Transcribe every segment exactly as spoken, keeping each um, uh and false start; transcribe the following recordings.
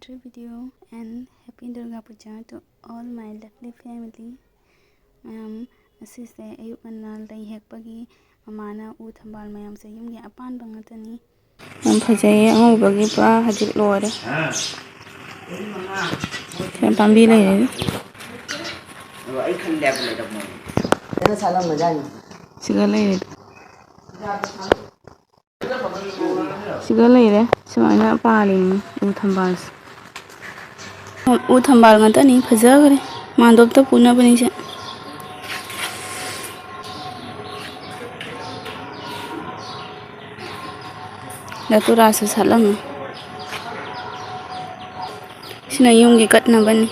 Video and happy Durga Puja to all my lovely family. ꯃꯌꯥꯝ, ꯉꯁꯤꯁꯦ ꯑꯌꯨꯛ ꯉꯟꯅ ꯂꯩ ꯍꯦꯛꯄꯒꯤ ꯃꯃꯥꯅ ꯎ ꯊꯝꯕꯥꯜ ꯃꯌꯥꯝꯁꯦ ꯌꯨꯝꯒꯤ ꯑꯄꯥꯟꯕ ꯉꯥꯛꯇꯅꯤ꯫ ꯌꯥꯝ ꯐꯖꯩꯌꯦ ꯑꯉꯧꯕꯒꯤ ꯄꯨꯔꯥ ꯍꯧꯖꯤꯛ ꯂꯣꯏꯔꯦ꯫ ꯁꯤꯗ ꯄꯥꯝꯕꯤ ꯂꯩꯔꯦ꯫ ꯁꯤꯒ ꯂꯩꯔꯦ꯫ ꯁꯤꯒ ꯂꯩꯔꯦ꯫ ꯁꯨꯃꯥꯏꯅ ꯄꯥꯜꯂꯤꯅꯤ ꯎ ꯊꯝꯕꯥꯜꯁꯦ꯫ ꯎ ꯊꯝꯕꯥꯜ ꯉꯥꯛꯇꯅꯤ, ꯐꯖꯈ꯭ꯔꯦ꯫ ꯃꯥꯟꯗꯣꯞꯇ ꯄꯨꯅꯕꯅꯤꯁꯦ꯫ ꯗꯥꯇꯨꯔꯥꯁꯨ ꯁꯥꯠꯂꯝꯃꯤ꯫ ꯁꯤꯅ ꯌꯨꯝꯒꯤ ꯀꯠꯅꯕꯅꯤ꯫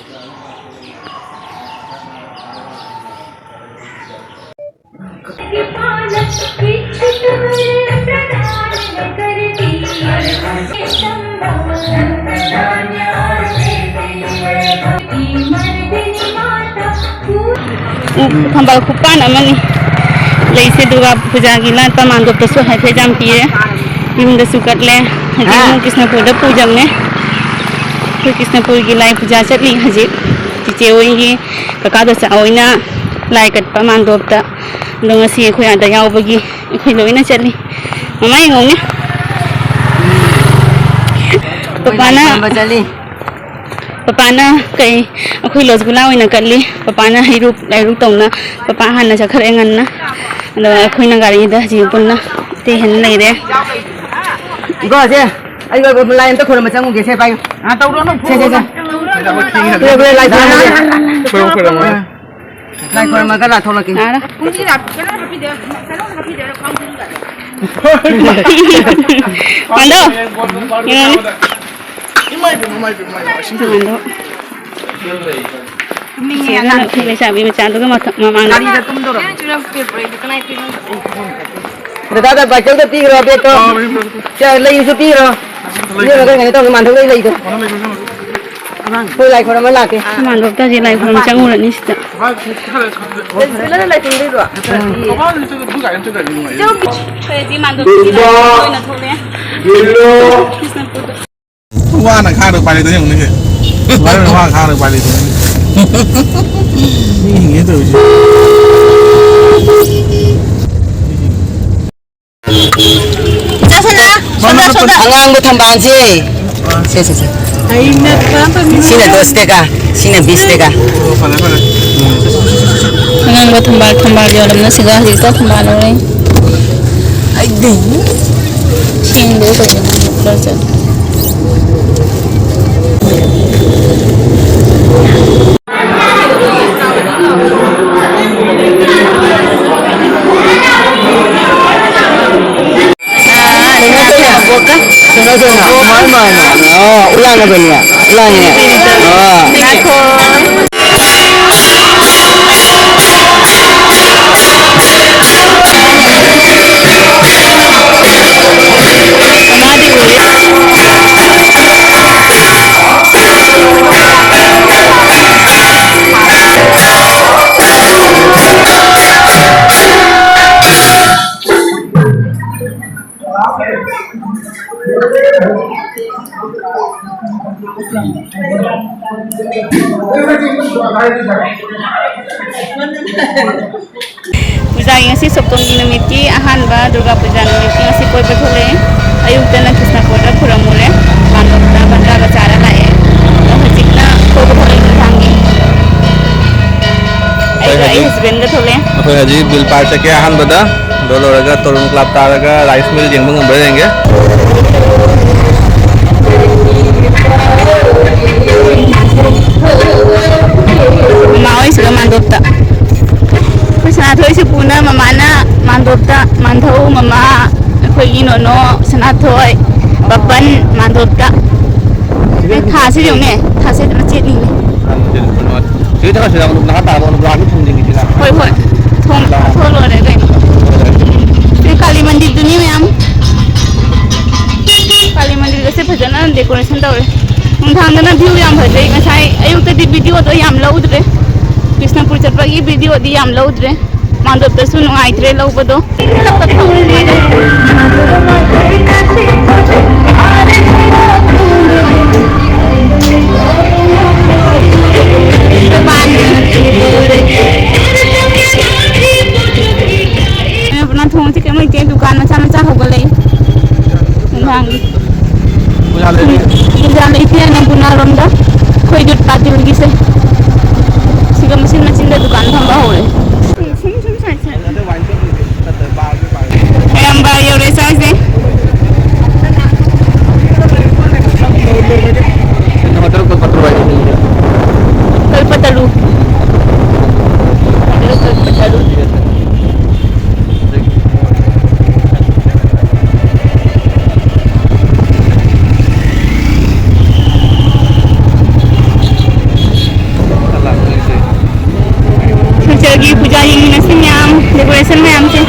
ꯎ ꯊꯝꯕꯥꯜ ꯈꯨꯄꯥꯟ ꯑꯃꯅꯤ꯫ ꯂꯩꯁꯦ ꯗꯨꯔꯒꯥ ꯄꯨꯖꯥꯒꯤ ꯂꯥꯠꯄ ꯃꯥꯟꯗꯣꯞꯇꯁꯨ ꯍꯥꯏꯐꯦꯠ ꯌꯥꯝ ꯄꯤꯔꯦ꯫ ꯌꯨꯝꯗꯁꯨ ꯀꯠꯂꯦ꯫ ꯍꯧꯖꯤꯛ ꯑꯃꯨꯛ ꯀ꯭ꯔꯤꯁꯅꯄꯨꯔꯗ ꯄꯨꯖꯕꯅꯦ꯫ ꯑꯩꯈꯣꯏ ꯀ꯭ꯔꯤꯁꯅꯄꯨꯔꯒꯤ ꯂꯥꯏ ꯄꯨꯖꯥ ꯆꯠꯂꯤ ꯍꯧꯖꯤꯛ꯫ ꯆꯤꯆꯦ ꯍꯣꯏꯒꯤ ꯀꯀꯥ ꯆꯆꯥ ꯍꯣꯏꯅ ꯂꯥꯏ ꯀꯠꯄ ꯃꯥꯟꯗꯣꯞꯇ꯫ ꯑꯗꯣ ꯉꯁꯤ ꯑꯩꯈꯣꯏ ꯑꯥꯗ ꯌꯥꯎꯕꯒꯤ ꯑꯩꯈꯣꯏ ꯂꯣꯏꯅ ꯆꯠꯂꯤ꯫ ꯃꯃꯥ ꯌꯦꯡꯉꯧꯅꯦ꯫ ꯑꯩꯈꯣꯏ ꯂꯥꯏ ꯄꯄꯥꯅ ꯈꯨꯔꯨꯝꯕ ꯆꯠꯂꯤ꯫ ꯄꯄꯥꯅ ꯀꯩ, ꯑꯩꯈꯣꯏ ꯂꯣꯁꯒꯨꯂꯥ ꯑꯣꯏꯅ ꯀꯠꯂꯤ꯫ ꯄꯄꯥꯅ ꯍꯩꯔꯨꯛ, ꯂꯥꯏꯔꯨꯛ ꯇꯧꯅ ꯄꯄꯥ ꯍꯥꯟꯅ ꯆꯠꯈ꯭ꯔꯦ ꯉꯟꯅ꯫ ꯑꯗꯣ ꯑꯩꯈꯣꯏꯅ ꯒꯥꯔꯤꯗ ꯍꯧꯖꯤꯛ ꯄꯨꯟꯅ ꯏꯇꯩ ꯍꯦꯟꯅ ꯂꯩꯔꯦ꯫ ꯏꯕꯣ, ꯁꯦ, ꯑꯩ ꯂꯥꯏ ꯑꯝꯇ ꯈꯣꯏꯔꯝꯕ ꯆꯪꯉꯨꯒꯦ꯫ ꯁꯦ, ꯄꯥꯏꯌꯨ꯫ ꯁꯦ, ꯁꯦ, ꯁꯦ꯫ ꯈꯣꯏꯔꯝ, ꯈꯣꯏꯔꯝ꯫ ꯂꯥꯏ ꯈꯣꯏꯔꯝꯃꯒꯦ꯫ ꯑꯥ꯫ ꯂꯥꯏ ꯈꯣꯏꯔꯝꯃꯒ ꯂꯥꯊꯣꯛꯂꯛꯀꯦ꯫ ꯌꯥꯔꯦ꯫ ꯃꯥꯟꯗꯣ꯫ ꯌꯦꯡꯉꯣꯅꯦ꯫ ꯃꯥꯟꯗꯣ꯫ ꯆꯦꯒ ꯑꯩꯈꯣꯏ ꯂꯩꯁꯥꯕꯤ ꯃꯆꯥꯗꯨꯒ ꯃꯊꯛ ꯃꯃꯥꯡꯗ꯫ ꯗꯗꯥꯗ ꯕꯥꯏꯀꯜꯗ ꯄꯤꯈ꯭ꯔꯣ ꯕꯦꯒꯇꯣ꯫ ꯁꯦ, ꯂꯩꯁꯨ ꯄꯤꯈ꯭ꯔꯣ꯫ ꯏꯕꯦꯝꯃ, ꯀꯩꯅꯣ ꯇꯧꯅꯤ, ꯃꯥꯟꯗꯣ ꯂꯩ, ꯂꯩꯗꯣ꯫ ꯍꯣꯏ, ꯂꯥꯏ ꯈꯣꯏꯔꯝꯕ ꯂꯥꯛꯀꯦ꯫ ꯃꯥꯟꯗꯣꯞꯇ ꯍꯧꯖꯤꯛ ꯂꯥꯏ ꯈꯣꯏꯔꯝꯕ ꯆꯪꯉꯨꯔꯅꯤ ꯁꯤꯗ꯫ ꯁꯤꯗ ꯂꯥꯏ ꯈꯣꯏꯔꯝꯗꯣꯏꯔꯣ? ꯏꯆꯦ, ꯑꯩꯈꯣꯏ ꯍꯧꯖꯤꯛ ꯃꯥꯟꯗꯣꯞꯇ ꯍꯧꯖꯤꯛ ꯂꯥꯏ ꯈꯣꯏꯔꯝꯕ ꯑꯣꯏꯅ ꯊꯣꯛꯂꯛꯑꯦ꯫ ꯋꯥꯅ ꯈꯥꯡꯗ ꯎꯄꯥꯏ ꯂꯩꯇꯅ ꯌꯦꯡꯉꯨꯅꯦ꯫ ꯋꯥꯅ ꯋꯥꯅ ꯈꯥꯡꯗ ꯎꯄꯥꯏ ꯂꯩꯇꯅ꯫ ꯃꯤ ꯍꯤꯡꯉꯦ ꯇꯧꯔꯤꯁꯦ꯫ ꯆꯠꯁꯤꯅ꯫ ꯁꯣꯝꯗ, ꯁꯣꯝꯗ꯫ ꯑꯉꯥꯡꯕ ꯊꯝꯕꯥꯜꯁꯦ꯫ ꯁꯦ, ꯁꯦ, ꯁꯦ꯫ ꯑꯩꯅ ꯄꯥꯝꯕ ꯃꯤ ꯁꯤꯅ ꯗꯣꯁ ꯇꯦꯒꯥ, ꯁꯤꯅ ꯕꯤꯁ ꯇꯦꯒꯥ꯫ ꯑꯣ, ꯐꯔꯦ, ꯐꯔꯦ꯫ ꯑꯉꯥꯡꯕ ꯊꯝꯕꯥꯜ, ꯊꯝꯕꯥꯜ ꯌꯣꯜꯂꯝꯅ ꯁꯤꯒ ꯍꯧꯖꯤꯛꯇ ꯊꯝꯕꯥꯜ ꯂꯧꯔꯦ꯫ ꯑꯩꯗꯤ꯫ ꯁꯦꯡꯗꯦ ꯀꯩꯅꯣ, ꯈꯔ ꯆꯠ-꯫ ꯑꯣ, ꯎꯂꯥꯅꯕꯅꯤꯌꯥ, ꯎꯂꯥꯅꯤꯌꯥ꯫ ꯑꯣ꯫ ꯄꯨꯖꯥꯒꯤ ꯉꯁꯤ ꯁꯣꯞꯇꯣꯝꯒꯤ ꯅꯨꯃꯤꯠꯀꯤ ꯑꯍꯥꯟꯕ ꯗꯨꯔꯒꯥ ꯄꯨꯖꯥ ꯅꯨꯃꯤꯠꯀꯤ ꯉꯁꯤ ꯀꯣꯏꯕ ꯊꯣꯛꯂꯛꯑꯦ꯫ ꯑꯌꯨꯛꯇꯅ ꯀ꯭ꯔꯤꯁꯅ ꯀꯣꯔꯠꯇ ꯈꯨꯔꯝꯃꯨꯔꯦ, ꯃꯥꯂꯣꯝꯗ ꯕꯟꯗ꯭ꯔꯥꯒ ꯆꯥꯔ ꯂꯥꯛꯑꯦ꯫ ꯑꯗꯣ ꯍꯧꯖꯤꯛꯅ ꯀꯣꯏꯕ ꯊꯣꯛꯂꯛꯑꯦ ꯅꯨꯡꯗꯥꯡꯒꯤ꯫ ꯑꯩꯒ ꯑꯩ ꯑꯩꯈꯣꯏ ꯍꯧꯖꯤꯛ ꯍꯁꯕꯦꯟꯒ ꯊꯣꯛꯂꯛꯑꯦ꯫ ꯑꯩꯈꯣꯏ ꯍꯧꯖꯤꯛ ꯕꯤꯜ ꯄꯥꯔꯛ ꯆꯠꯀꯦ ꯑꯍꯥꯟꯕꯗ, ꯑꯗꯣ ꯂꯣꯏꯔꯒ ꯇꯣꯔꯣꯟ ꯀ꯭ꯂꯕ ꯇꯥꯔꯒ ꯔꯥꯏꯁ ꯃꯤꯜ ꯌꯦꯡꯕ ꯉꯝꯕ꯭ꯔꯥ ꯌꯦꯡꯒꯦ꯫ ꯃꯃꯥ ꯍꯣꯏꯁꯤꯒ ꯃꯥꯟꯗꯣꯞꯇ꯫ ꯑꯩꯈꯣꯏ ꯁꯅꯥꯊꯣꯏꯁꯨ ꯄꯨꯅ ꯃꯃꯥꯅ ꯃꯥꯟꯗꯣꯞꯇ, ꯃꯥꯟꯙꯧ ꯃꯃꯥ, ꯑꯩꯈꯣꯏꯒꯤ ꯅꯣꯅꯣ ꯁꯅꯥꯊꯣꯏ, ꯕꯕꯟ ꯃꯥꯟꯗꯣꯞꯇ꯫ ꯊꯥꯁꯤ ꯌꯦꯡꯉꯨꯅꯦ, ꯊꯥꯁꯤ ꯃꯆꯦꯠꯅꯤꯅꯦ꯫ ꯁꯤꯗ ꯈꯔ ꯁꯤꯗ ꯅꯍꯥ ꯇꯥꯕ ꯅꯍꯥꯟ ꯊꯣꯡꯖꯤꯟꯈꯤꯁꯤꯅ꯫ ꯍꯣꯏ, ꯍꯣꯏ꯫ ꯊꯣꯡ ꯊꯣꯛꯑ ꯂꯣꯏꯔꯦ ꯀꯩꯅꯣ꯫ ꯁꯤ ꯀꯥꯂꯤ ꯃꯟꯗꯤꯔꯗꯨꯅꯤ ꯃꯌꯥꯝ꯫ ꯀꯥꯂꯤ ꯃꯟꯗꯤꯔꯒꯁꯦ ꯐꯖꯅ decoration ꯇꯧꯔꯦ꯫ ꯅꯨꯡꯗꯥꯡꯗꯅ view ꯌꯥꯝ ꯐꯖꯩ꯫ ꯉꯁꯥꯏ ꯑꯌꯨꯛꯇꯗꯤ video ꯗꯣ ꯌꯥꯝ ꯂꯧꯗ꯭ꯔꯦ꯫ ꯕꯤꯁꯅꯨꯄꯨꯔ ꯆꯠꯄꯒꯤ video ꯗꯤ ꯌꯥꯝ ꯂꯧꯗ꯭ꯔꯦ꯫ ꯃꯥꯟꯗꯣꯞꯇꯁꯨ ꯅꯨꯡꯉꯥꯏꯇ꯭ꯔꯦ ꯂꯧꯕꯗꯣ꯫ ꯄꯨꯂꯞ ꯀꯛꯊꯠꯈ꯭ꯔꯦ ꯃꯥꯟꯗꯣꯞ꯫ ꯃꯆꯥ ꯃꯆꯥ ꯍꯧꯒꯠꯂꯛꯏ꯫ ꯅꯨꯡꯗꯥꯡꯒꯤ ꯄꯨꯖꯥ ꯂꯩꯔꯤ꯫ ꯄꯨꯖꯥ ꯂꯩꯇꯦ ꯍꯥꯏꯅ ꯄꯨꯅꯥꯔꯣꯝꯗ ꯑꯩꯈꯣꯏ ꯌꯨꯠ ꯄꯥꯇꯤꯜꯒꯤꯁꯦ꯫ ꯁꯤꯒ ꯃꯆꯤꯟ ꯃꯆꯤꯟꯗ ꯗꯨꯀꯥꯟ ꯐꯝꯕ ꯍꯧꯔꯦ꯫ ꯁꯨꯝ ꯁꯨꯝ ꯁꯥꯏ ꯁꯥꯏ꯫ ꯃꯌꯥꯝꯕ ꯌꯧꯔꯦ ꯆꯥꯁꯦ꯫ ꯀꯜꯄꯇꯔꯨ꯫ ꯀꯜꯄꯇꯔꯨ꯫ Future ꯒꯤ ꯄꯨꯖꯥ ꯌꯦꯡꯃꯤꯟꯅꯁꯤ ꯃꯌꯥꯝ, decoration ꯃꯌꯥꯝꯁꯦ꯫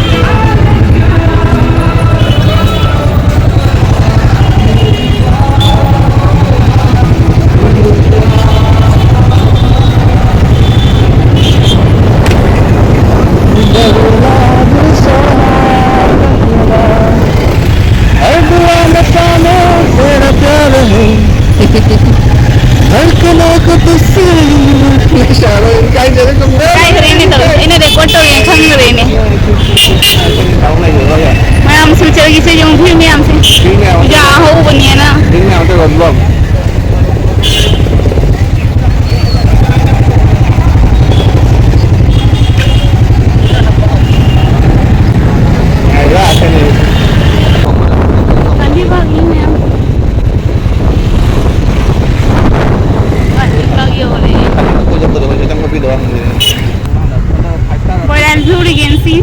ꯀꯥꯏꯈ꯭ꯔꯦꯅꯦ ꯇꯧꯔꯤꯁꯦ? ꯑꯩꯅ record ꯇꯧꯔꯤꯅꯦ ꯈꯪꯈ꯭ꯔꯦꯅꯦ꯫ ꯃꯌꯥꯝ Silchar ꯒꯤꯁꯦ ꯌꯦꯡꯉꯨ, view ꯃꯌꯥꯝꯁꯦ꯫ ꯄꯨꯖꯥ ꯍꯧꯕꯅꯦꯅ꯫ ꯒꯥꯟꯙꯤ ꯄꯥꯔꯛꯅꯤ ꯃꯌꯥꯝ꯫ ꯒꯥꯟꯙꯤ ꯄꯥꯔꯛ ꯌꯧꯔꯦ꯫ Royal view regency꯫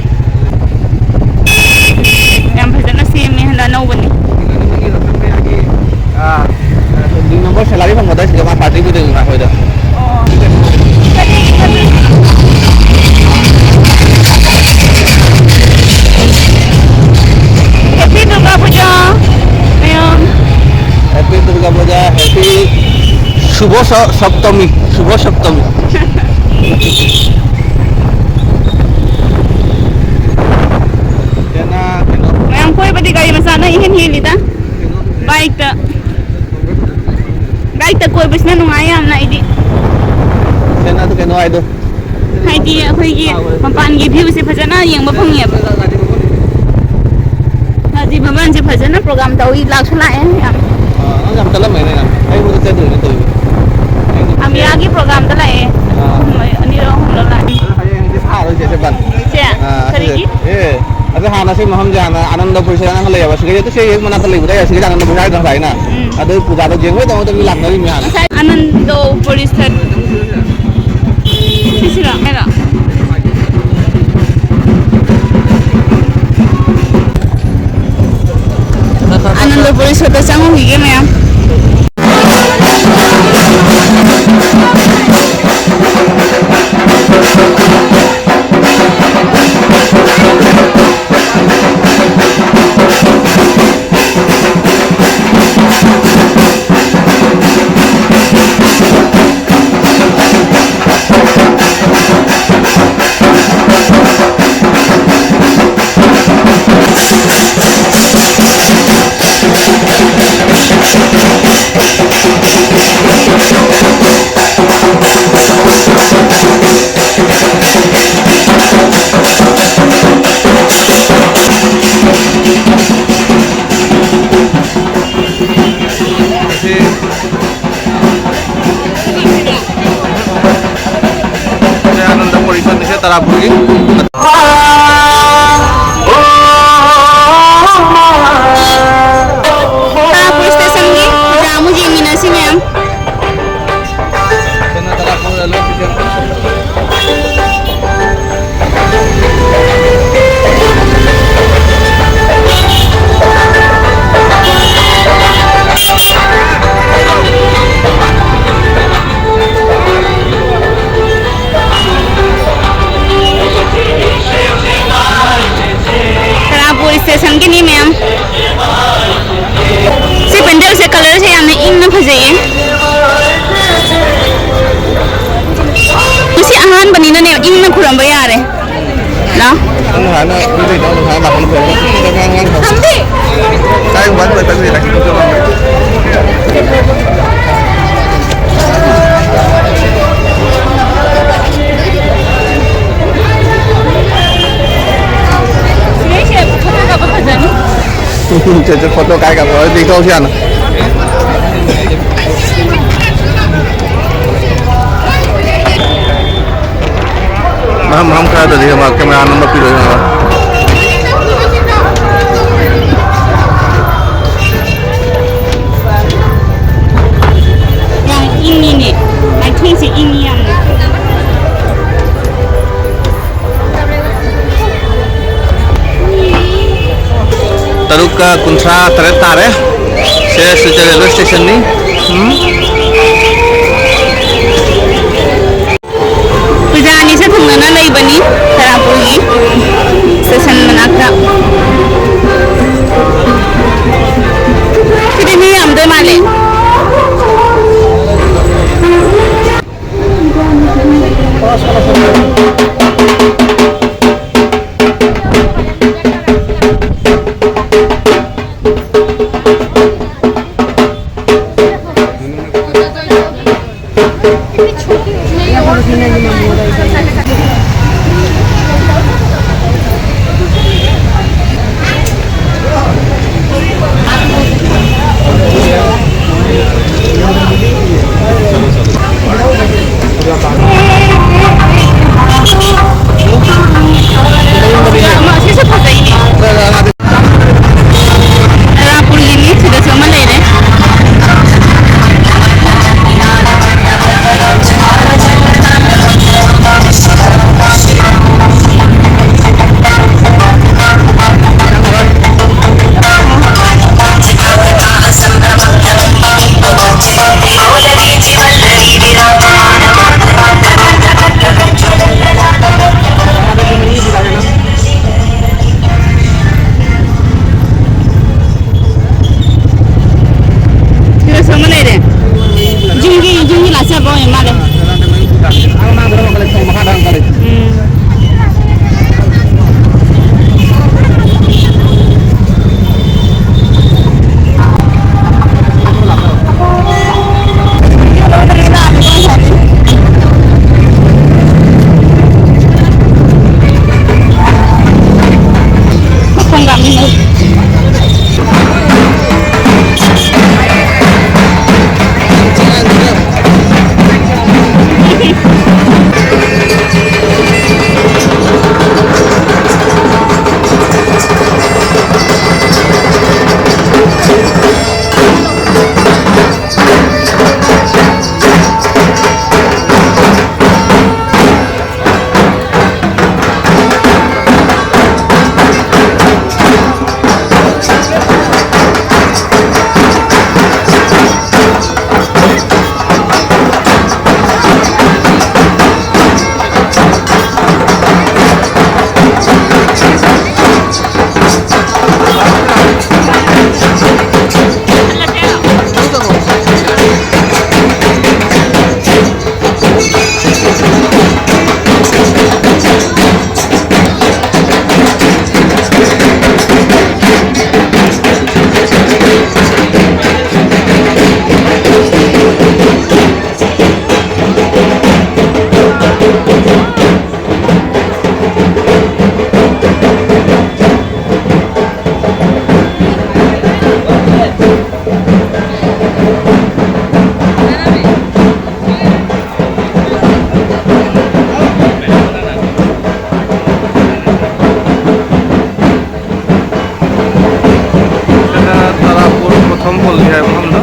ꯌꯥꯝ ꯐꯖꯅ ꯁꯦꯝꯃꯦ ꯍꯟꯗꯛ ꯑꯅꯧꯕꯅꯤ꯫ ꯑꯥ, ꯅꯨꯃꯤꯠ ꯅꯝꯕꯔ salary ꯐꯪꯕꯗ ꯁꯤꯗ ꯃꯥ party ꯄꯨꯗꯣꯏꯅꯤ ꯃꯥ ꯑꯩꯈꯣꯏꯗ꯫ ꯑꯣ꯫ Happy Durga Puja, ꯃꯌꯥꯝ꯫ Happy Durga Puja, happy Shubh ꯁ-, ꯁꯞꯇꯃꯤ, ꯁꯨꯚ ꯁꯞꯇꯃꯤ꯫ ꯃꯌꯥꯝ ꯀꯣꯏꯕꯗꯤ ꯒꯥꯔꯤ ꯃꯆꯥꯅ ꯏꯍꯦꯟ ꯍꯦꯜꯂꯤꯗ꯫ Bike ꯇ꯫ Bike ꯇ ꯀꯣꯏꯕꯁꯤꯅ ꯅꯨꯡꯉꯥꯏ ꯌꯥꯝꯅ ꯑꯩꯗꯤ꯫ ꯀꯩꯅꯣ, ꯀꯩꯅꯣ ꯍꯥꯏꯗꯣ꯫ ꯍꯥꯏꯗꯤ ꯑꯩꯈꯣꯏꯒꯤ ꯃꯄꯥꯟꯒꯤ view ꯁꯦ ꯐꯖꯅ ꯌꯦꯡꯕ ꯐꯪꯉꯦꯕ꯫ ꯁꯤ ꯐꯖꯅ ꯄ꯭ꯔꯣꯒ꯭ꯔꯥꯝ ꯇꯧꯏ, ꯂꯥꯛꯁꯨ ꯂꯥꯛꯑꯦ ꯌꯥꯝ꯫ ꯑꯥ, ꯅꯪ ꯌꯥꯝ ꯆꯠꯂꯝꯃꯦꯅꯦ ꯅꯪ꯫ ꯑꯩꯕꯨꯗ ꯆꯠꯇꯣꯏꯅꯦ ꯇꯧꯔꯤꯁꯦ꯫ ꯑꯩꯗꯤ ꯑꯃꯤꯌꯥꯒꯤ ꯄ꯭ꯔꯣꯒ꯭ꯔꯥꯝꯗ ꯂꯥꯛꯑꯦ꯫ ꯑꯥ꯫ ꯑꯍꯨꯝ, ꯑꯅꯤꯔꯛ ꯑꯍꯨꯝꯂꯛ ꯂꯥꯛꯑꯦ꯫ ꯑꯗꯨ ꯍꯌꯦꯡ ꯍꯪꯆꯤꯠ ꯁꯥꯔꯣꯏꯁꯦ, ꯁꯦ ꯕꯟ꯫ ꯁꯦ, ꯑꯥ, ꯑꯁꯤꯁꯦ꯫ ꯀꯔꯤꯒꯤ? ꯑꯦ, ꯑꯗꯨ ꯍꯥꯟꯅ ꯁꯤ ꯃꯐꯝꯁꯦ ꯍꯥꯟꯅ ꯑꯅꯟꯗ ꯄꯨꯔꯤꯁꯦ ꯅꯪ ꯂꯩꯌꯦꯕ, ꯁꯤꯒꯩꯗꯤ ꯑꯗꯨ ꯁꯤ ꯍꯦꯛ ꯃꯅꯥꯛꯇ ꯂꯩꯕꯗ ꯁꯤꯒꯩꯗꯤ ꯑꯅꯟꯗ ꯄꯨꯔꯤꯁꯦ ꯍꯥꯏꯗ꯭ꯔꯣ ꯉꯁꯥꯏ ꯑꯩꯅ? ꯎꯝ꯫ ꯑꯗꯨ ꯄꯨꯖꯥꯗꯣ ꯌꯦꯡꯕꯩꯗꯃꯛꯇ ꯃꯤ ꯂꯥꯛꯅꯔꯤ ꯃꯌꯥꯝ꯫ ꯉꯁꯥꯏ ꯑꯅꯟꯗꯣ ꯄꯨꯔꯤꯁꯇ ꯁꯤꯁꯤꯔꯣ? ꯍꯥꯏꯔꯣ? ꯑꯅꯟꯗ ꯄꯨꯔꯤꯁꯇ ꯆꯪꯉꯨꯈꯤꯒꯦ ꯃꯌꯥꯝ꯫ ꯗꯌꯥꯅꯟꯗ ꯄꯣꯔꯤꯁꯟ ꯅꯤꯁꯦ ꯇꯔꯥꯄꯨꯔꯒꯤ꯫ ꯇꯔꯥꯄꯨꯔ ꯁ꯭ꯇꯦꯁꯟꯒꯤ ꯄꯨꯖꯥ ꯑꯃꯨꯛ ꯌꯦꯡꯃꯤꯟꯅꯁꯤ ꯃꯌꯥꯝ꯫ ꯈꯔꯥꯡꯄꯨꯔ ꯁ꯭ꯇꯦꯁꯟꯒꯤꯅꯤ ꯃꯌꯥꯝ꯫ ꯁꯤ ꯄꯦꯟꯗꯦꯜꯁꯦ ꯀꯂꯔꯁꯦ ꯌꯥꯝꯅ ꯏꯪꯅ ꯐꯖꯩꯌꯦ꯫ ꯉꯁꯤ ꯑꯍꯥꯟꯕꯅꯤꯅꯅꯦ ꯏꯪꯅ ꯈꯨꯔꯝꯕ ꯌꯥꯔꯦ꯫ ꯂꯥꯎ꯫ ꯅꯪ ꯍꯥꯟꯅ ꯃꯤꯇꯩꯗ ꯅꯪ ꯍꯥꯟꯅ ꯂꯥꯛꯄ ꯅꯠꯇ꯭ꯔꯣ? ꯊꯝꯗꯦ꯫ ꯀꯥꯏ ꯋꯥꯟ ꯄꯣꯏꯟ ꯐꯥꯏꯚ ꯂꯥꯛꯈꯤ ꯅꯠꯇ꯭ꯔꯣ? ꯁꯤꯗꯩꯁꯤꯗ ꯐꯣꯇꯣ ꯀꯥꯞꯄ ꯐꯖꯅꯤ꯫ ꯆꯦ, ꯆꯦ, ꯐꯣꯇꯣ ꯀꯥꯏ ꯀꯥꯞꯄ? ꯍꯣꯏ, ꯄꯤꯛ ꯇꯧꯁꯤ ꯍꯥꯟꯅ꯫ ꯃꯐꯝ, ꯃꯐꯝ ꯈꯔꯗꯗꯤ ꯃꯥ ꯀꯦꯃꯦꯔꯥ ꯅꯝꯕ ꯄꯤꯔꯣꯏ ꯍꯥꯏꯕ꯫ ꯌꯥꯝ ꯏꯪꯉꯤꯅꯦ꯫ ꯃꯥꯏꯊꯣꯡꯁꯦ ꯏꯪꯉꯤ ꯌꯥꯝꯅ꯫ ꯇꯔꯨꯛꯀ ꯀꯨꯟꯊ꯭ꯔꯥ ꯇꯔꯦꯠ ꯇꯥꯔꯦ꯫ ꯁꯦ ꯁꯤꯜꯆꯔ ꯔꯦꯜꯋꯦ ꯁ꯭ꯇꯦꯁꯟꯅꯤ꯫ ꯎꯝ꯫ ꯄꯨꯖꯥ ꯑꯅꯤꯁꯦ ꯊꯨꯡꯅꯅ ꯂꯩꯕꯅꯤ ꯇꯔꯥꯄꯨꯔꯒꯤ ꯁ꯭ꯇꯦꯁꯟ ꯃꯅꯥꯛꯇ꯫ ꯁꯤꯗꯤ ꯃꯤ ꯌꯥꯝꯗꯣꯏ ꯃꯥꯜꯂꯦ꯫ ꯄꯣꯜꯂꯤ ꯍꯥꯏꯕ ꯃꯐꯝꯗ꯫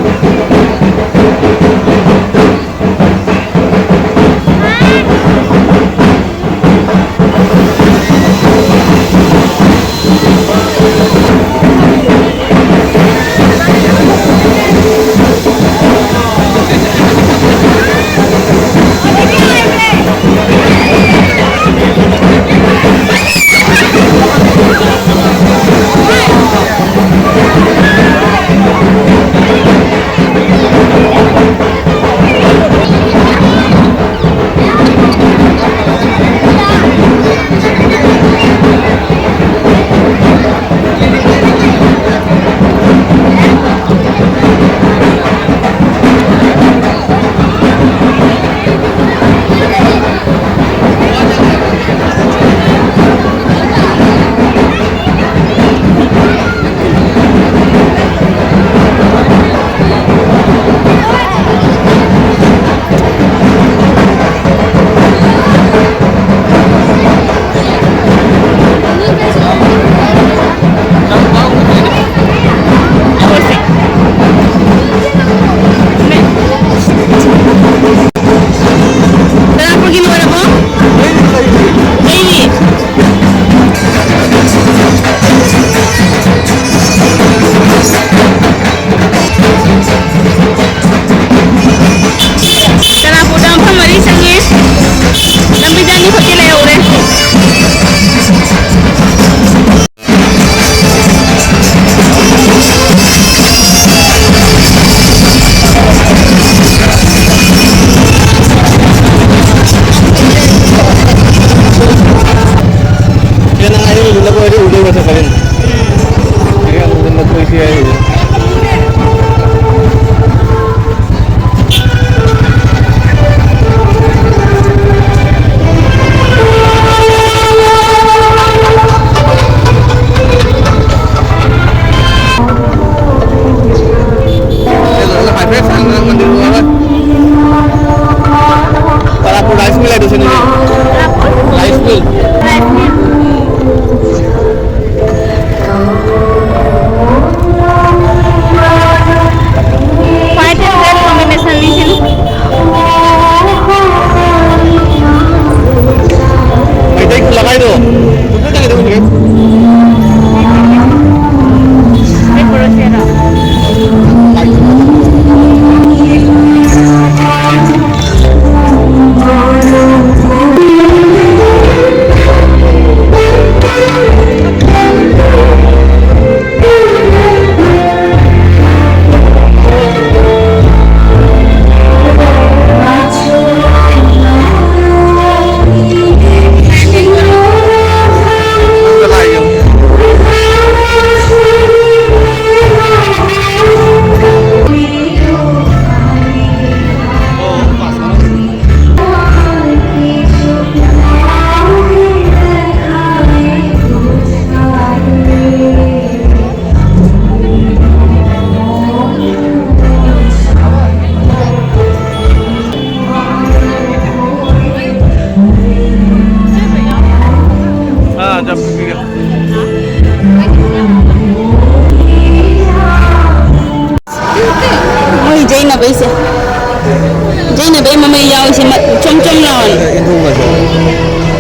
ꯏꯟꯊꯣꯛꯅꯁꯦ꯫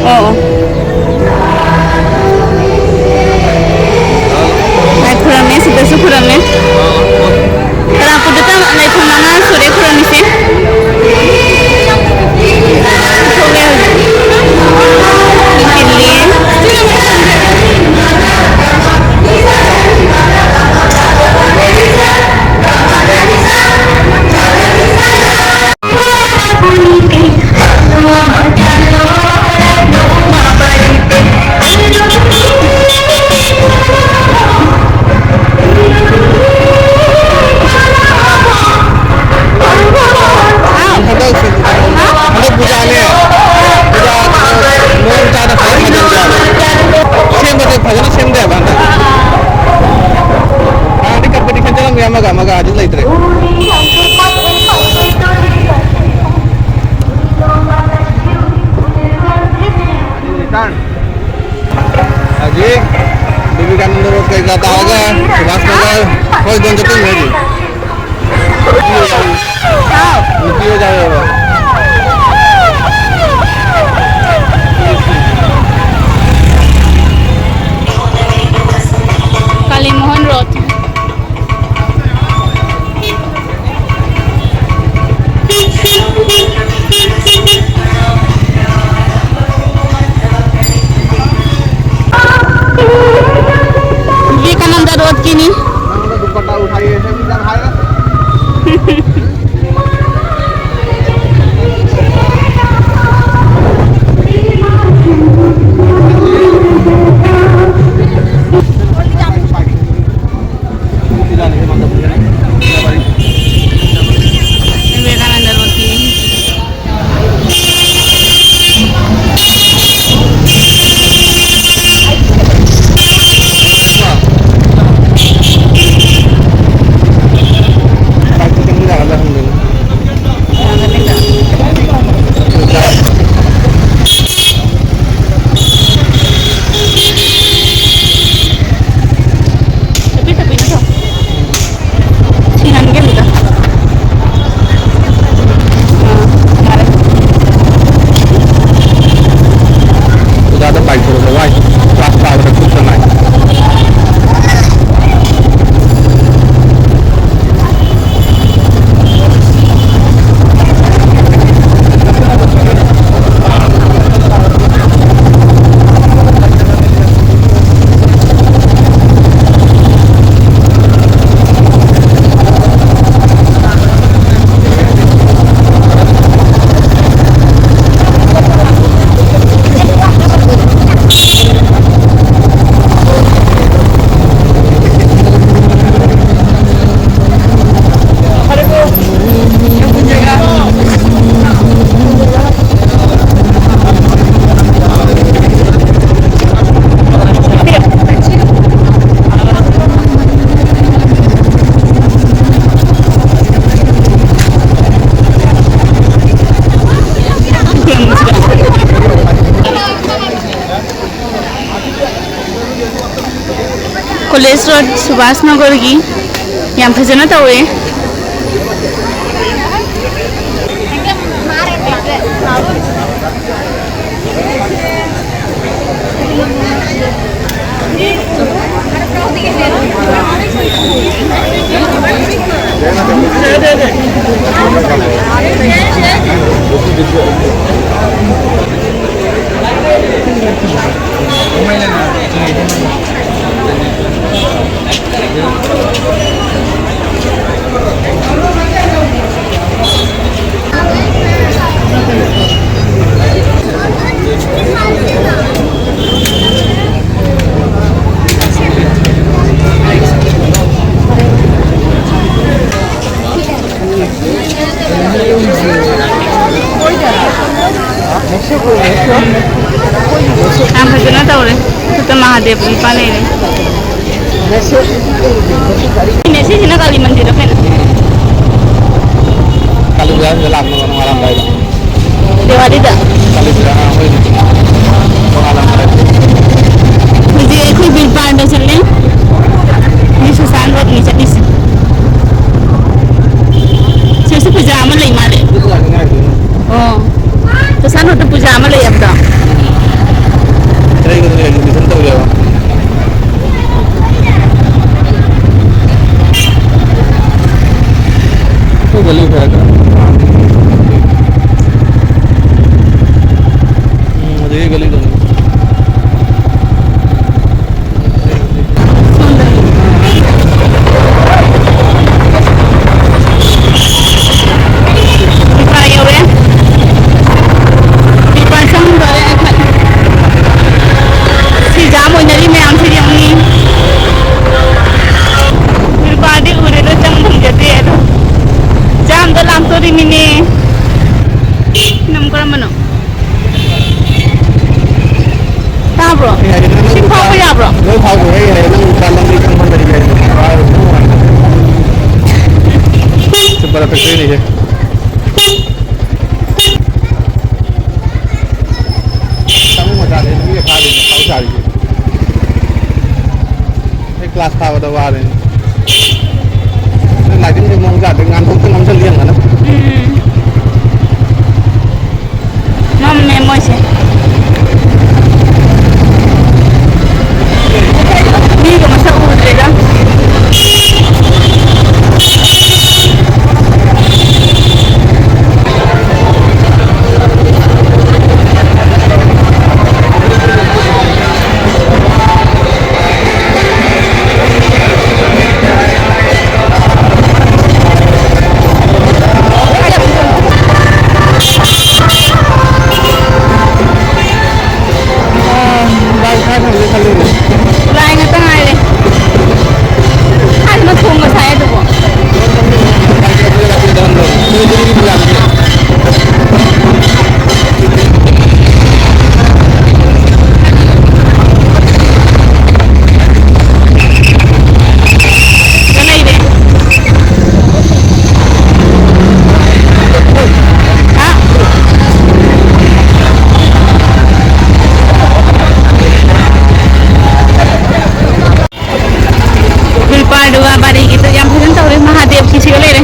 ꯑꯣ, ꯑꯣ꯫ ꯂꯥꯏ ꯈꯨꯔꯝꯃꯦ, ꯁꯤꯗꯁꯨ ꯈꯨꯔꯝꯃꯦ꯫ ꯀꯔꯥꯄꯨꯔꯗ ꯂꯥꯏꯐꯝ ꯃꯉꯥ ꯁꯨꯔꯦ ꯈꯨꯔꯝꯃꯤꯁꯦ꯫ ꯊꯣꯛꯂꯦ ꯍꯧꯖꯤꯛ꯫ ꯃꯤ ꯆꯤꯜꯂꯤ꯫ ꯍꯟꯗꯛ ꯄꯨꯖꯥꯅꯦ꯫ ꯄꯨꯖꯥ ꯃꯑꯣꯡ ꯆꯥꯅ ꯐꯖꯅ ꯁꯥꯖꯟꯁꯦ ꯍꯥꯏꯕ꯫ ꯁꯦꯝꯕꯁꯦ ꯐꯖꯅ ꯁꯦꯝꯗꯦꯕ ꯍꯟꯗꯛ꯫ ꯍꯥꯟꯅꯗꯤ ꯀꯝꯄꯤꯇꯤꯁꯟ ꯆꯠꯂꯝꯃꯦ ꯑꯃꯒ ꯑꯃꯒ, ꯍꯧꯖꯤꯛ ꯂꯩꯇ꯭ꯔꯦ꯫ ꯍꯧꯖꯤꯛ ꯕꯤꯕꯦꯀꯥꯅꯟꯗ ꯔꯣꯗ ꯀꯩꯀꯥ ꯇꯥꯔꯒ ꯁꯨꯚꯥꯁ ꯅꯒꯔ, ꯍꯣꯏ, ꯑꯗꯣꯝ ꯆꯠꯇꯣꯏꯅꯦ ꯍꯧꯖꯤꯛ꯫ ꯅꯨꯄꯤ ꯑꯣꯖꯥ ꯌꯥꯎꯔꯕ? ꯀꯥꯂꯤ ꯃꯣꯍꯟ ꯔꯣꯗ꯫ ꯕꯤꯕꯦꯀꯥꯅꯟꯗ ꯔꯣꯗꯀꯤꯅꯤ꯫ ꯅꯪꯅ ꯗꯨꯄꯠꯇꯥ ꯎꯊꯥꯏꯌꯦ, ꯁꯦ ꯃꯤ ꯌꯥꯝ ꯍꯥꯏꯔꯦ꯫ ꯀꯣꯂꯦꯖ ꯔꯣꯗ ꯁꯨꯕꯥꯁ ꯅꯒꯔꯒꯤ ꯌꯥꯝ ꯐꯖꯅ ꯇꯧꯋꯦ꯫ ꯌꯥꯝ ꯐꯖꯅ ꯇꯧꯔꯦ꯫ ꯈꯨꯠꯇ ꯃꯍꯥꯗꯦꯕ ꯂꯨꯄꯥ ꯂꯩꯔꯦ꯫ ꯁꯤꯅꯦ, ꯁꯤꯁꯤꯅ ꯀꯥꯂꯤ ꯃꯟꯗꯤꯔ ꯀꯩꯅꯣ? ꯀꯥꯂꯤ ꯄꯨꯖꯥ ꯂꯥꯛꯄ ꯅꯨꯡꯉꯥꯏꯔꯝꯗꯥꯏꯗ꯫ ꯗꯤꯋꯥꯂꯤꯗ꯫ ꯀꯥꯂꯤ ꯄꯨꯖꯥ ꯑꯩꯈꯣꯏ ꯅꯣꯡꯉꯥꯜꯂꯝꯗꯥꯏꯗ꯫ ꯍꯧꯖꯤꯛ ꯑꯩꯈꯣꯏ ꯕꯤꯔꯄꯥꯟꯗ ꯆꯠꯂꯦ꯫ ꯃꯤ ꯁꯨꯁꯥꯟ ꯔꯣꯗꯅꯤ ꯆꯠꯂꯤꯁꯦ꯫ ꯁꯤꯁꯨ ꯄꯨꯖꯥ ꯑꯃ ꯂꯩ ꯃꯥꯜꯂꯦ꯫ ꯑꯣ꯫ ꯁꯨꯁꯥꯟ ꯔꯣꯗ ꯄꯨꯖꯥ ꯑꯃ ꯂꯩ ꯍꯥꯏꯕꯗꯣ꯫ ꯀꯔꯤ ꯀꯔꯤ admission ꯇꯧꯒꯦꯕ? ꯑꯩꯈꯣꯏ ꯒꯂꯤ ꯐꯔꯛ ꯇꯥꯏ꯫ ꯎꯝ, ꯑꯗꯨꯒꯤ ꯒꯂꯤꯗꯨꯅꯤ꯫ ꯏꯝꯐꯥꯜ ꯌꯧꯔꯦ꯫ ꯏꯝꯐꯥꯜ ꯆꯪꯗꯣꯔꯦ ꯑꯩꯈꯣꯏ꯫ ꯁꯤ ꯖꯥꯝ ꯑꯣꯏꯅꯔꯤ ꯃꯌꯥꯝꯁꯤ ꯌꯦꯡꯉꯨꯅꯦ꯫ ꯏꯝꯐꯥꯜꯗꯤ ꯎꯔꯦ, ꯑꯗꯣ ꯆꯪ ꯐꯪꯖꯗꯦ꯫ ꯑꯗꯣ ꯖꯥꯝꯗꯣ ꯂꯥꯟ ꯊꯥꯕꯗ ꯋꯥꯔꯦ꯫ ꯂꯥꯏꯇꯤꯟꯒꯤ ꯃꯑꯣꯡ ꯖꯥꯠꯇꯤ ꯉꯥꯟꯊꯣꯛꯇ ꯉꯥꯡꯁꯜꯂꯤ ꯌꯦꯡꯉꯅ꯫ ꯎꯝ꯫ ꯃꯝꯃꯦ ꯃꯣꯏꯁꯦ꯫ ꯃꯤꯒ ꯃꯁꯛ ꯎꯗ꯭ꯔꯦꯗ꯫ ꯂꯥꯏ ꯉꯥꯛꯇ ꯉꯥꯏꯔꯦ꯫ ꯍꯥꯟꯅ ꯊꯣꯡꯕ ꯁꯥꯏ ꯑꯗꯨꯕꯨ꯫ ꯈꯨꯜꯄꯥꯜꯗꯨꯒ ꯕꯥꯔꯤꯒꯤꯗꯣ ꯌꯥꯝ ꯐꯖꯅ ꯇꯧꯔꯦ, ꯃꯍꯥꯗꯦꯕꯀꯤꯁꯤꯒ ꯂꯩꯔꯦ꯫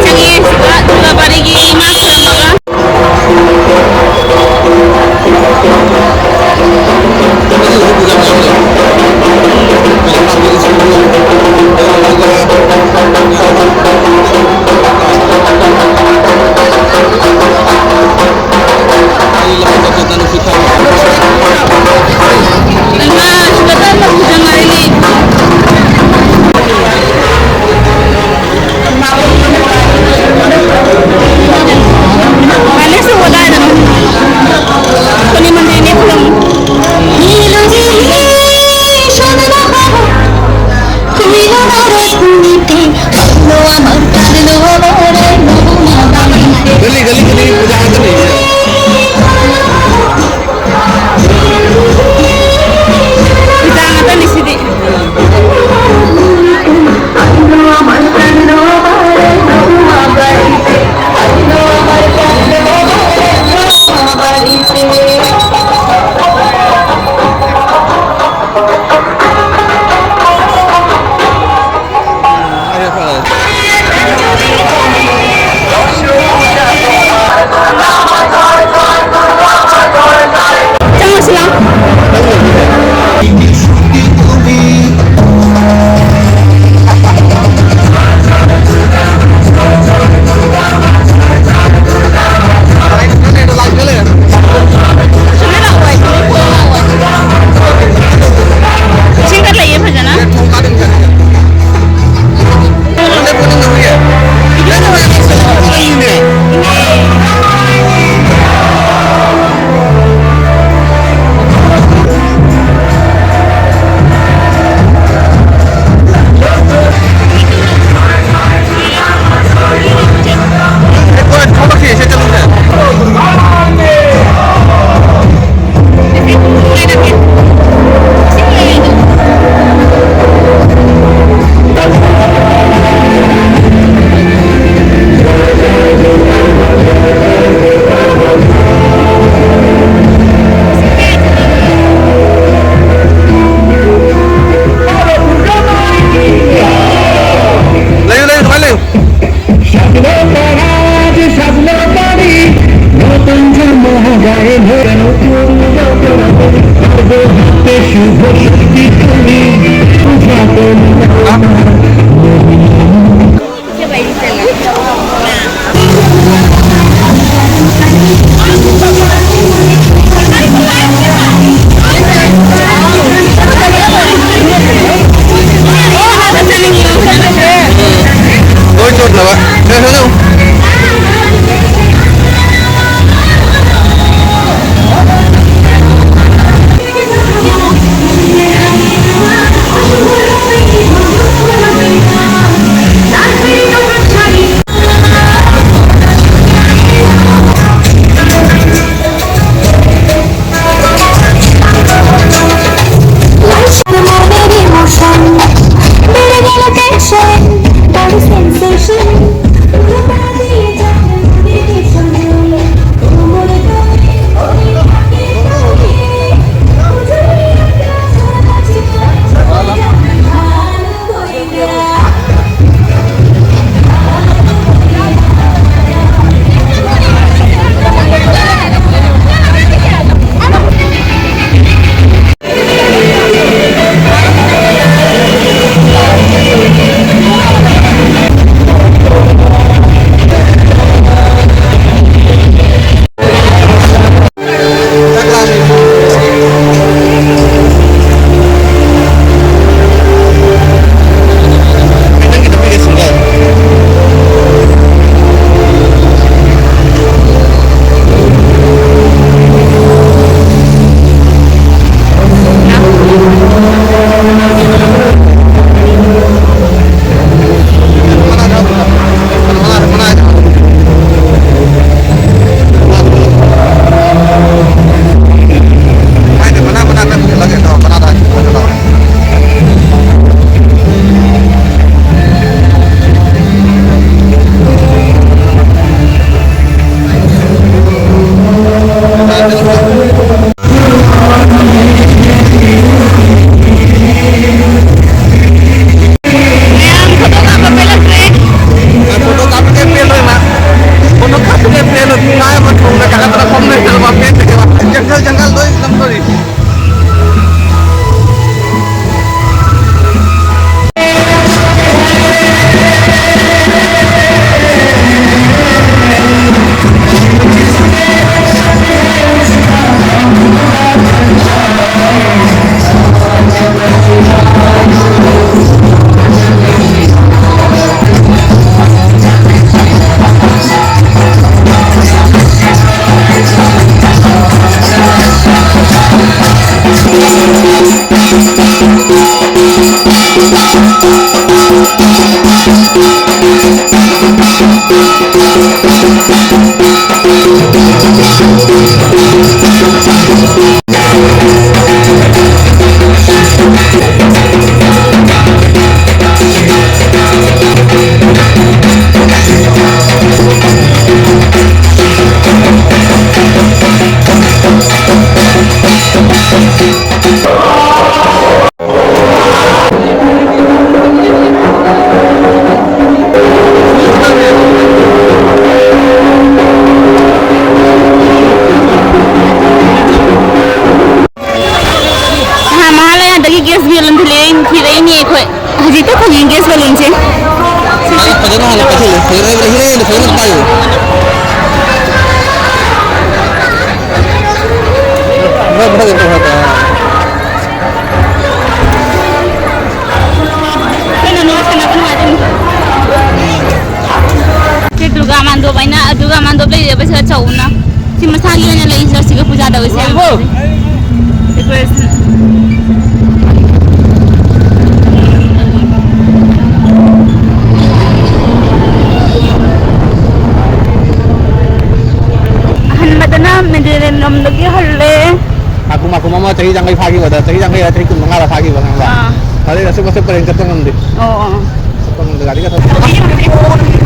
ꯆꯪꯉꯦ, ꯁꯤꯗ ꯗꯨꯔꯒꯥ ꯕꯥꯔꯤꯒꯤ ꯏꯃꯥ ꯈꯨꯔꯨꯝꯃꯒ꯫ Engage balloon ꯁꯦ꯫ ꯑꯩ ꯐꯖꯅ ꯍꯥꯟꯅ ꯄꯥꯏꯁꯤꯜꯂꯦ꯫ ꯐꯖꯅ ꯍꯤꯔꯦꯟꯗ ꯐꯖꯅ ꯄꯥꯏꯌꯨ꯫ ꯃꯊꯛ ꯃꯊꯛ ꯇꯧꯔꯒ꯫ ꯀꯩꯅꯣ ꯅꯣꯏ ꯁꯥꯟꯅꯒꯅꯨ ꯍꯥꯏꯗꯨꯅꯤ꯫ ꯁꯤ ꯗꯨꯔꯒꯥ ꯃꯥꯟꯗꯣꯞ ꯍꯥꯏꯅ, ꯗꯨꯔꯒꯥ ꯃꯥꯟꯗꯣꯞ ꯂꯩꯔꯦꯕ ꯁꯤꯗ ꯆꯥꯎꯅ꯫ ꯁꯤ ꯃꯁꯥꯒꯤ ꯑꯣꯏꯅ ꯂꯩꯁꯤꯗ ꯁꯤꯒ ꯄꯨꯖꯥ ꯇꯧꯔꯤꯁꯦ ꯌꯥꯝ ꯐꯖꯩ꯫ Decoration꯫ ꯑꯍꯟꯕꯗꯅ ꯃꯦꯗꯤꯇꯦꯔꯦꯟ ꯂꯣꯝꯗꯒꯤ ꯍꯜꯂꯦ꯫ ꯃꯥꯀꯨꯝ ꯃꯥꯀꯨꯝ ꯑꯃ ꯆꯍꯤ ꯌꯥꯡꯈꯩ ꯐꯥꯈꯤꯕꯗ, ꯆꯍꯤ ꯌꯥꯡꯈꯩꯔ ꯆꯍꯤ ꯀꯨꯟ ꯃꯉꯥꯔ ꯐꯥꯈꯤꯕ ꯈꯪꯕ꯭ꯔꯥ? ꯑꯥ꯫ ꯑꯗꯩ ꯑꯆꯨꯞ ꯑꯆꯨꯞ ꯄꯔꯦꯡ ꯆꯠꯄ ꯉꯝꯗꯦ꯫ ꯑꯣ, ꯑꯣ꯫ ꯆꯠꯄ ꯉꯝꯗꯦ, ꯒꯥꯔꯤꯒ ꯊꯧꯕ꯫